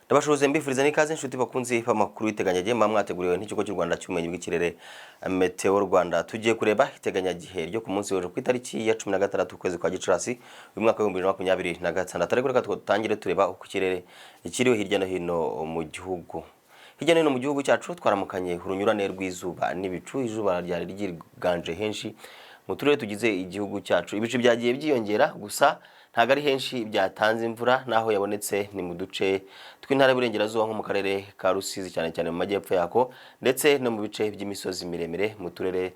Ndabashuhuze, mbifuriza n'ikaze, inshuti bakunzi b'amakuru y'iteganyagihe muba mwateguriwe n'Ikigo cy'u Rwanda cy'Ubumenyi bw'Ikirere, Meteo Rwanda. Tugiye kureba iteganyagihe ryo ku munsi w'ejo ku itariki ya 16 ukwezi kwa Gicurasi uyu mwaka wa 2026. Ariko reka dutangire tureba uko ikirere kiriho hirya no hino mu gihugu. Hirya no hino mu gihugu cyacu twaramukanye urunyurane rw'izuba n'ibicu. Izuba ryari ryiganje henshi mu turere tugize igihugu cyacu. Ibicu byagiye byiyongera, gusa ntabwo ari henshi byatanze imvura, naho yabonetse ni mu duce tw'intara y'Iburengerazuba, nko mu karere ka Rusizi, cyane cyane mu majyepfo yako, ndetse no mu bice by'imisozi miremire mu turere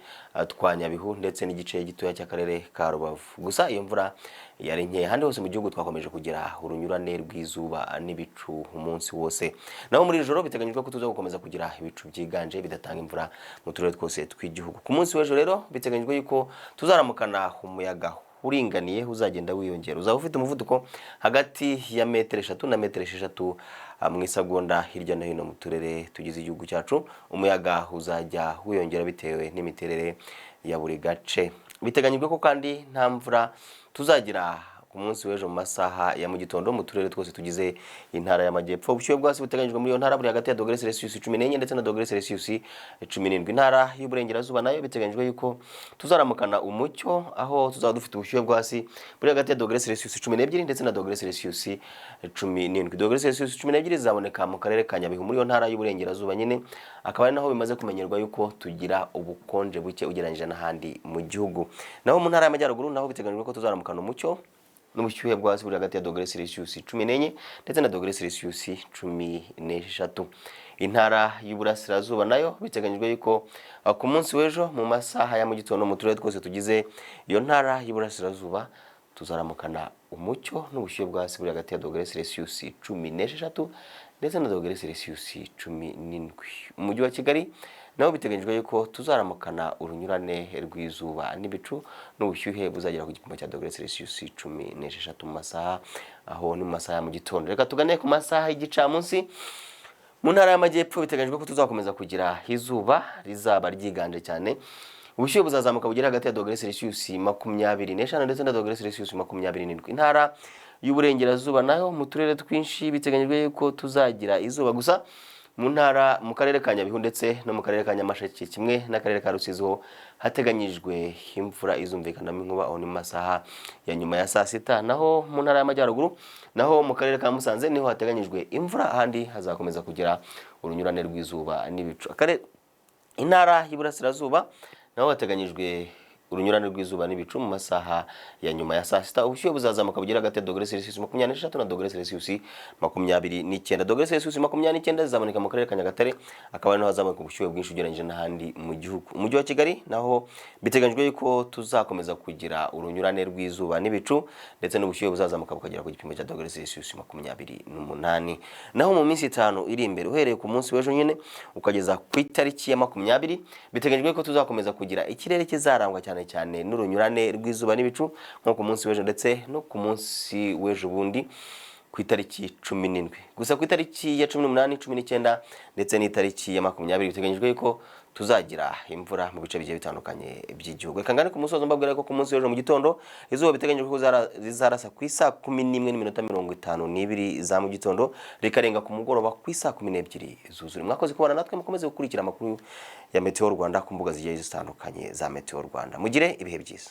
twa Nyabihu ndetse n'igice gitoya cy'akarere ka Rubavu. Gusa iyo mvura yari nkeya. Ahandi hose mu gihugu twakomeje kugira urunyurane rw'izuba n'ibicu umunsi wose. Naho muri iri joro biteganyijwe ko tuza gukomeza kugira ibicu byiganje bidatanga imvura mu turere twose tw'igihugu. Ku munsi w'ejo rero biteganyijwe yuko tuzaramukana umuyaga uringaniye uzagenda wiyongera, uzaba ufite umuvuduko hagati ya metero 3 na metero 6 mu isegonda hirya no hino mu turere tugize igihugu cyacu. Umuyaga uzajya wiyongera bitewe n'imiterere ya buri gace. Biteganyijwe ko kandi nta mvura tuzagira ku munsi w'ejo mu masaha ya mu gitondo mu turere twose tugize intara y'Amajyepfo. Ubushyuhe bw'hasi buteganyijwe muri iyo ntara buri hagati ya dogere Celsius 14 ndetse na dogere Celsius 17. Intara y'Uburengerazuba nayo biteganyijwe yuko tuzaramukana umucyo, aho tuzaba dufite ubushyuhe bwo hasi buri hagati ya dogere Celsius 12 ndetse na dogere Celsius 17. Dogere Celsius 12 zizaboneka mu karere ka Nyabihu muri iyo ntara y'Uburengerazuba nyine, akaba ari naho bimaze kumenyerwa yuko tugira ubukonje buke ugereranyije n'ahandi mu gihugu. Naho mu ntara y'Amajyaruguru naho biteganyijwe ko tuzaramukana umucyo n'ubushyuhe bwo hasi buri hagati ya dogere Celsius 14 ndetse na dogere Celsius 13. Intara y'Uburasirazuba nayo biteganyijwe yuko ku munsi w'ejo mu masaha ya mu gitondo mu turere twose tugize iyo ntara y'Iburasirazuba tuzaramukana umucyo n'ubushyuhe bwo hasi buri hagati ya dogere Celsius 16 ndetse na dogere Celsius 17. Umujyi wa Kigali nawo biteganyijwe yuko tuzaramukana urunyurane rw'izuba n'ibicu n'ubushyuhe buzagera ku gipimo cya dogere Celsius 16 mu masaha, aho ni mu masaha ya mu gitondo. Reka tugane ku masaha y'igicamunsi. Mu ntara y'Amajyepfo biteganyijwe ko tuzakomeza kugira izuba rizaba ryiganje cyane. Ubushyuhe buzazamuka bugera hagati ya dogere Celsius 25 ndetse na dogere Celsius 27. Intara y'Uburengerazuba nayo mu turere twinshi biteganyijwe yuko tuzagira izuba, gusa mu ntara, mu karere ka Nyabihu ndetse no mu karere ka Nyamasheke kimwe n'akarere ka Rusizi ho hateganyijwe imvura izumvikanamo inkuba, aho ni mu masaha ya nyuma ya saa sita. Naho mu ntara y'Amajyaruguru naho mu karere ka Musanze niho hateganyijwe imvura, ahandi hazakomeza kugira urunyurane rw'izuba n'ibicu. Intara y'Iburasirazuba naho hateganyijwe urunyurane rw'izuba n'ibicu mu masaha ya nyuma ya saa sita. Ubushyuhe buzazamuka bugera hagati ya dogere Celsius 26 na dogere Celsius 29. Dogere Celsius 29 zizaboneka mu karere ka Nyagatare, akaba ari naho hazaboneka ubushyuhe bwinshi ugereranyije n'ahandi mu gihugu. Umujyi wa Kigali naho biteganyijwe yuko tuzakomeza kugira urunyurane rw'izuba n'ibicu ndetse n'ubushyuhe buzazamuka bukagera ku gipimo cya dogere Celsius 28. Naho mu minsi 5 iri imbere, uhereye ku munsi w'ejo nyine ukageza ku itariki ya 20, biteganyijwe ko tuzakomeza kugira ikirere kizarangwa cyane cyane n'urunyurane rw'izuba n'ibicu, nko ku munsi w'ejo ndetse no ku munsi w'ejo bundi ku itariki 17. Gusa ku itariki ya 18, 19 ndetse n'itariki ya 20 biteganyijwe yuko tuzagira imvura mu bice bigiye bitandukanye by'igihugu. Reka ngane ku musozo mbabwira ko ku munsi w'ejo mu gitondo izuba biteganyijwe ko rizarasa ku isaa 11:52 za mu gitondo, rikarenga ku mugoroba ku isaa 12 zuzuye. Mwakoze kubana natwe, mukomeze gukurikira amakuru ya Meteo Rwanda ku mbuga zigiye zitandukanye za Meteo Rwanda. Mugire ibihe byiza.